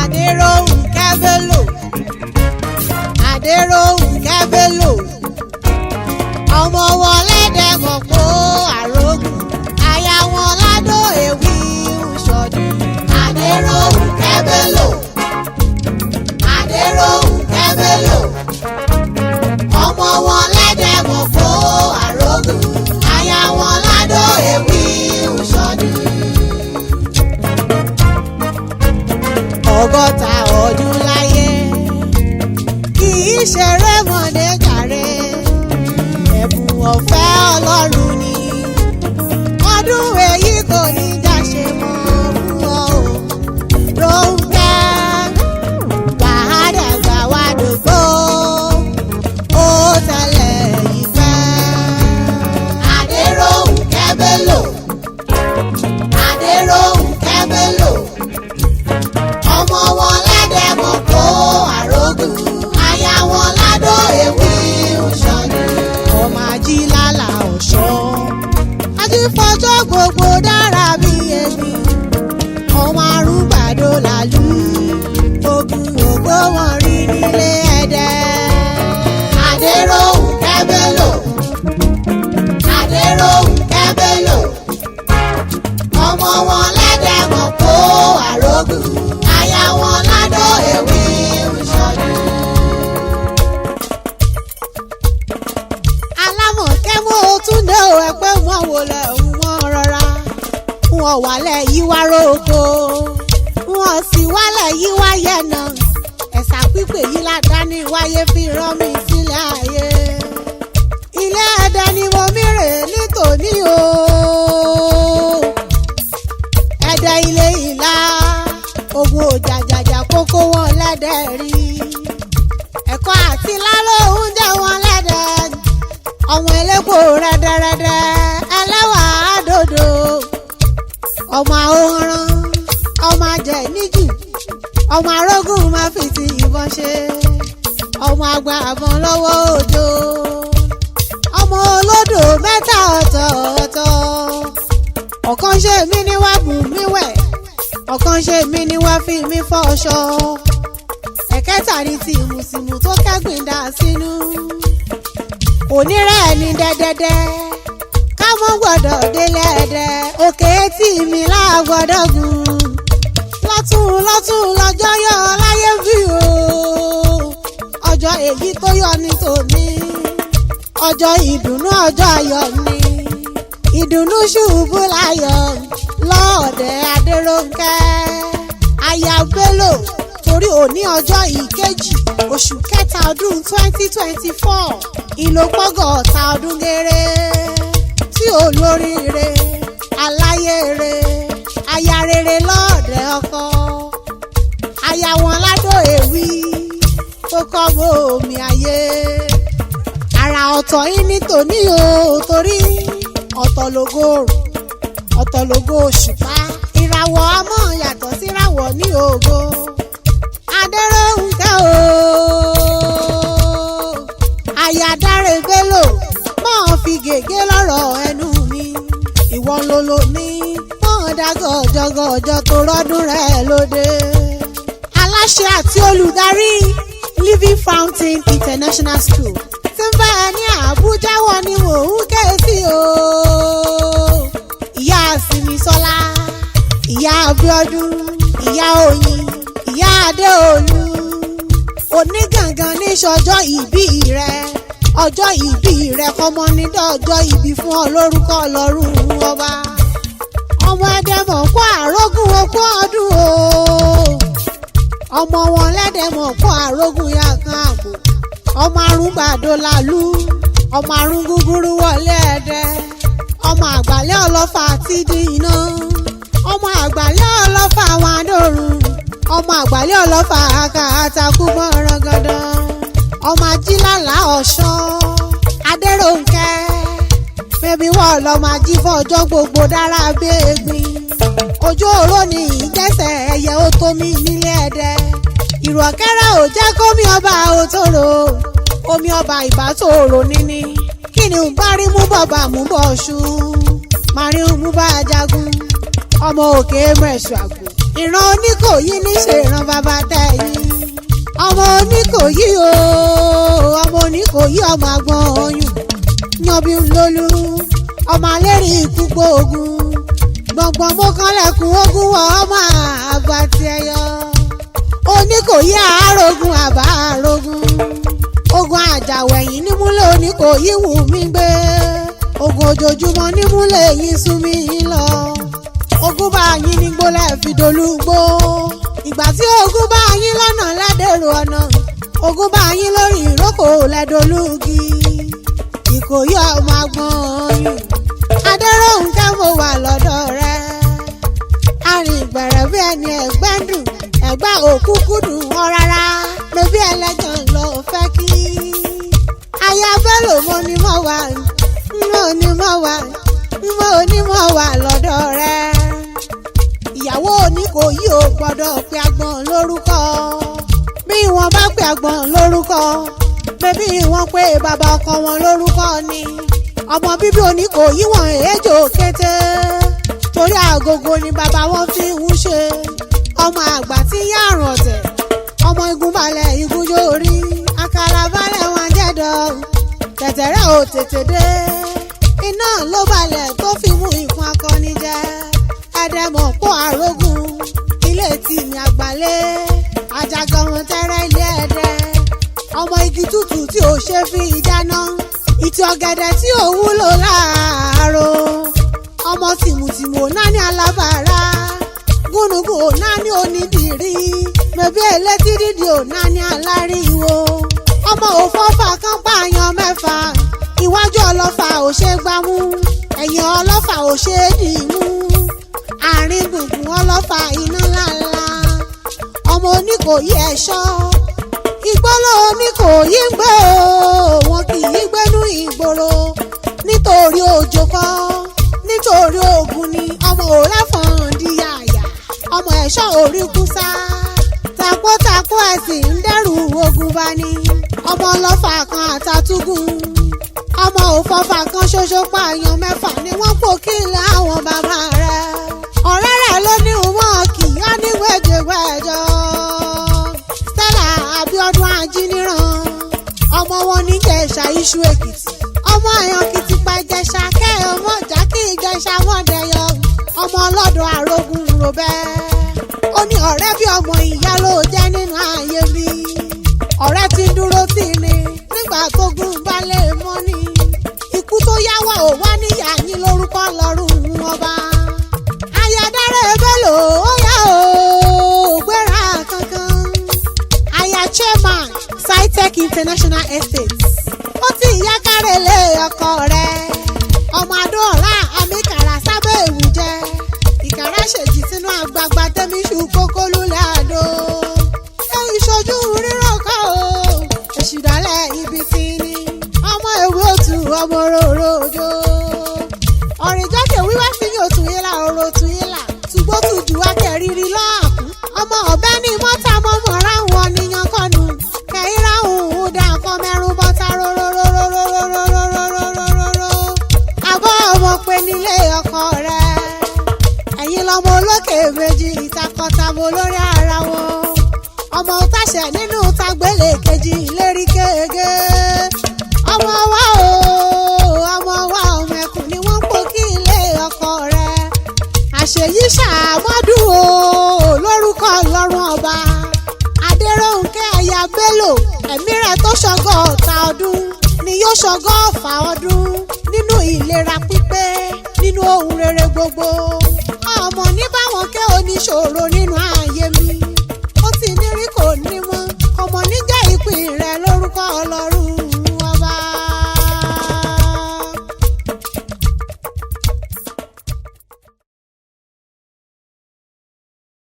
Adérónkẹ́ Bello, Adérónkẹ́ Bello, ọmọ wọn lẹ́dẹ̀mọ̀pọ̀ àrògùn, aya wọn ládò èwì ń ṣọdún. Adérónkẹ́ Bello, Adérónkẹ́ Bello, ọmọ wọn lẹ́dẹ̀mọ̀pọ̀ àrògùn, aya wọn ládò èwì ń ṣọdún. 60 ọdún láyé kì í ṣeré mọ̀dé jàre, ẹ̀bùn ọ̀fẹ́ Ọlọ́run ni. Ọdún èyí kò ní jáṣe mọ́ fún ọ o. Rónkẹ́, wàhádàgbà wà dògbò ó tẹ̀lé ìfẹ́. Adérónkẹ́ Bello, Adérónkẹ́ Bello, ọmọ wọn lẹ́dẹ̀mọ̀ kó àrógùn, aya wọn ládò èwì ń ṣọdún. Ọmọ ajílálà ọ̀ṣọ́ ajífọjọ́ gbogbo dára bí ẹni, ọmọ arúgbàdo làlú ogun ògbó wọn rí nílé ẹ̀dẹ́. Adérónkẹ́ Bello, Adérónkẹ́ Bello, ọmọ wọn lẹ́dẹ̀mọ̀ kó àrógùn, aya wọn ládò èwì ń ṣọdún. Alámọ̀kẹ́ mọ́ o tún dé o, ẹgbẹ́ wọn wò lẹ̀ wọ́n rọra, wọn wàlẹ̀ yí wá róko, wọn sì wálẹ̀ yí wá yẹ̀nà. Ẹ̀sà pípé yìí ládàáni wáyé fi rán mi sílẹ̀ ayé. Ilé ẹ̀dá ni mo mí rè ní tòní o. Ẹ̀dá ilé ìlà ogun òjàjàjà kókó wọn lẹ́dẹ̀ rí. Ẹ̀kọ́ àti lálọ́ oúnjẹ wọn lẹ́dẹ̀. Ọmọ elépo rẹ́dẹ́rẹ́dẹ́ ẹlẹ́wà àdòdò. Ọmọ àhóhánrán, ọmọ ajẹ́ níjù, ọmọ arógùn máa fi ti ìbọn ṣe. Ọmọ àgbà àbọ̀n lọ́wọ́ òjò. Ọmọ olódò mẹ́ta ọ̀tọ̀ọ̀tọ̀. Ọ̀kan ṣe mí ní wá bù mí wẹ̀, ọ̀kan ṣe mí ní wá fi mí fọ́ ọṣọ. Ẹ̀kẹta ní ti ìmùsìmù tó kẹ́gbìn dà sínú. Onírẹ̀ ní dẹ́dẹ́dẹ́, ká mọ́ gbọ́dọ̀ délé ẹ̀dẹ́, òkè tí mi láà gbọ́dọ̀ gùn. Lọ́tún lọ́tún lọ́jọ́ yọ láyé bí o. Ọjọ́ èyí tó yọ ní tòní, ọjọ́ ìdùnnú, ọjọ́ ayọ̀ ni. Ìdùnnú ṣubú láyọ̀ lọ́ọ̀dẹ̀ Adérónkẹ́ aya Bello, torí òní ọjọ́ ìkejì oṣù kẹta ọdún 2024 ìlòpọ̀gọ́ta ọdún géré tí olóríire aláyére aya rere lọ́ọ̀dẹ̀ ọkọ, aya wọn ládò èwì tó kọ́ mọ́ omi ayé. Àrà ọ̀tọ̀ yìí ní tòní o, torí ọ̀tọ̀ lógo òrùn, ọ̀tọ̀ lógo òṣùpá, ìràwọ̀ àmọ́ yàtọ̀ síràwọ̀ ní ògo. Adérónkẹ́ o, aya Dáre Bello, máa fi gègé lọ́rọ̀ ẹnu mi, ìwọ ló lò ní máa dá gọ̀jọ̀gọ̀jọ̀ tó rọ́dún rẹ̀ lóde. Aláṣẹ àti olùdarí Living Fountain International School tí ń bá ẹ ní Àbújá wọn ni mò ń ké sí o. Ìyá Simisola, ìyá Abíọ́dún, ìyá Oyin, ìyá Adéolú, onígangan ní sọjọ́ ìbí rẹ. Ọjọ́ ìbí rẹ kọ́mọ ní dọ́jọ́ ìbí fún ọ lórúkọ Ọlọ́run ọba. Ọmọ ẹdẹmọ̀ kó àrógùn okó ọdún o. Ọmọ wọn lẹ́dẹ̀mọ̀ kó àrógùn ya kan àgbò. Ọmọ arúgbàdo làlú, ọmọ arún gúgúrú wọlé ẹdẹ, ọmọ àgbàlẹ̀ ọlọ́fà ti di iná, ọmọ àgbàlẹ̀ ọlọ́fà wọn adórun, ọmọ àgbàlẹ̀ ọlọ́fà àkà àtàkù mọ́ràn gandan, ọmọ ajílàlà ọ̀ṣọ́. Adérónkẹ́ bẹ́bí wọ́n lọ́mọ ajífọ́ ọjọ́ gbogbo dára bí egbin. Ojú òró ni ìjẹsẹ̀ ẹyẹ ó tómi nílé ẹ̀dẹ́. Ìrọ̀kẹ́rẹ́ ò jẹ́ kómi ọba òtòrò, omi ọba ìbátòrò níní. Kí ni ń bá rí mú bàbá mú bọ̀ ṣun, màrí ń mú bá jagun, ọmọ òkè mẹ̀sù àgbò. Ìran Oníkòyí níṣe ìran bàbá tẹ̀yìn. Ọmọ Oníkòyí o, ọmọ Oníkòyí, ọmọ àgbọn oyún yanbi lólú, ọmọ alẹ́rìí ikú gbóògùn gbọ̀ngbọ̀n mọ́kànlẹ̀kùn ogun wọ ọmọ àgbàtì ẹ̀yọ. Oníkòyí àárógún àbá àrógún, ogun àjàwẹ̀yìn nímúlẹ̀ Oníkòyí wù mí gbé, ogun ojoojúmọ́ nímúlẹ̀ yín sún mi lọ. Ogun bá yín nígbó lẹ́ẹ̀fi dolúgbó, ìgbà tí ogun bá yín lọ́nà lẹ́dẹ̀rù ọ̀nà, ogun bá yín lórí ìrókò lẹ́dọ̀lúgi. Ìkòyí ọmọ agbọ̀n ọyún, Adẹ́rọ̀nkẹ́, mo wà lọ́dọ̀ rẹ. Arìn gbẹ̀rẹ̀ bí ẹni ẹ̀gbẹ́ ń dùn, ẹ̀gbá òkúkú dùn wọ́n rárá, bébí ẹlẹ́jọ̀ ló fẹ́ kí. Aya Bello, mo ní mo wà, mo ní mo wà, mo ní mo wà lọ́dọ̀ rẹ. Ìyàwó Oníkòyí ò gbọ́dọ̀ pe agbọ̀n lórúkọ. Bí wọ́n bá pe agbọ̀n lórúkọ, bébí wọ́n pé bàbá ọkọ wọn lórúkọ ni. Ọmọ bíbí Oníkòyí wọn èéjò kété, torí àgógó ni bàbá wọn fi ń ṣe. Ọmọ àgbà tí yàrùn ọ̀tẹ̀, ọmọ igun balẹ̀ igun yóò rí àkàrà balẹ̀ wọn jẹ́dọ̀ tẹ̀tẹ̀rẹ̀ ò tètè dé, iná ló balẹ̀ tó fi mú ìfun akọni jẹ. Ẹ̀ẹ́dẹ̀mọ̀ kó àrógùn ilé tì mí àgbálẹ̀ àjàgà wọn tẹ́rẹ́ ilé ẹ̀dẹ́, ọmọ igi tútù tí ò ṣe fi dáná, ìtì ọ̀gẹ̀dẹ̀ tí ò wúlò láàárọ̀, ọmọ tìmùtìmù ò náà ní alábàárà, gúnugún ò náà ní onídìrí, mẹ̀bí elétí dídì ò náà ní aláriwo, ọmọ òfófà kan pààyàn mẹ́fà, iwájú ọlọ́fà ò ṣe gbámú, ẹ̀yìn ọlọ́fà ò ṣe dìímú, àárín gbùngbùn ọlọ́fà iná ńláńlá. Ọmọ Oníkòyí ẹ̀ṣọ́ ìgbọ́lọ́ Oníkòyí ń gbé o, wọn kì í gbénú ìgboro nítorí òjò kọ́, nítorí ogun ni. Ọmọ òrẹ́fọ̀n di yàyà, ọmọ ẹ̀ṣọ́ orí kúsá, takótakó ẹ̀sìn ń dẹ́rù ogun bá ní. Ọmọ ọlọ́fà kan àtàtúgùn, ọmọ òfọfà kan ṣoṣo pààyàn mẹ́fà ni wọ́n pò kí láwọn bàbá rẹ̀. Ọ̀rẹ́ rẹ̀ ló ní wọn kì í á ní wẹ́jẹ̀wẹ́jọ. Stella Abiodun Ajíníran, ọmọ wọn níjẹ̀ṣà Iṣu Èkìtì, ọmọ àyàn kìtìpá Ìjẹ̀ṣà kẹ́, ọmọ ìjà kí Ìjẹ̀ṣà mọ̀dẹ̀yọ, ọmọ ọlọ́dọ̀ àrògùn ròbẹ́. Ó ní ọ̀rẹ́ bí ọmọ ìyá ló jẹ́ nínú ayé mi, ọ̀rẹ́ tí ń dúró tì ní nígbà tógun bá lè mọ́ ni. Ikú tó yáwá ò wá níyà yín lórúkọ lọ́rùn ọba. Ayádáre Bello, ó yá o, gbéra kankan. Aya chairman Scitech International Estates, ó ti ìyá kárẹ̀lẹ̀ ọkọ rẹ̀, ọmọ adóọ̀rá àmìkàrà sábẹ́ èwù jẹ́ ìkàrà ṣèjì sínú àgbààgbà tẹ́míṣù kókó lulẹ̀ àdó. Èyí ṣojú rírọ̀ kọ́ o, èṣìdálẹ̀ ibi tí ní ọmọ ewé òtù, ọmọ rorò òjò ọ̀rìnjọ́kẹ̀ wíwá sí ní òtún yìí là ọ̀rọ̀ òtún yìí là tùgbó tùjú akẹ́rìírí lọ́ọ̀kún, ọmọ ọ̀bẹ ní mọ́tà mọ́mọ́ ráhùn ọ̀nìyàn kọ́nu kẹ̀yìn ráhùn ún dà kọ́ mẹ́rún bọ́tà róróróróróróróróróróró. Àbọ̀ ọmọ pé nílé ọkọ rẹ̀, ẹ̀yin lọmọ olókè méjì ìtakọtabo lórí ara wọn, ọmọ tàṣẹ nínú tagbélé kejì lérí kéege. Ọmọ wa o, ọmọ wa, ọmọ ẹkùn ni wọ́n pò kí ilé ọkọ rẹ̀. Àṣeyí ṣàmọ́dún o lórúkọ Ọlọ́run ọba. Adéròǹkẹ́ aya Bello, ẹ̀mí rẹ̀ tó ṣọgọ́ ọ̀ta ọdún ni yóò ṣọgọ́ ọ̀fà ọdún nínú ìlera pípé, nínú ohun rere gbogbo. Ọmọ ní báwọn kẹ́ oníṣòro.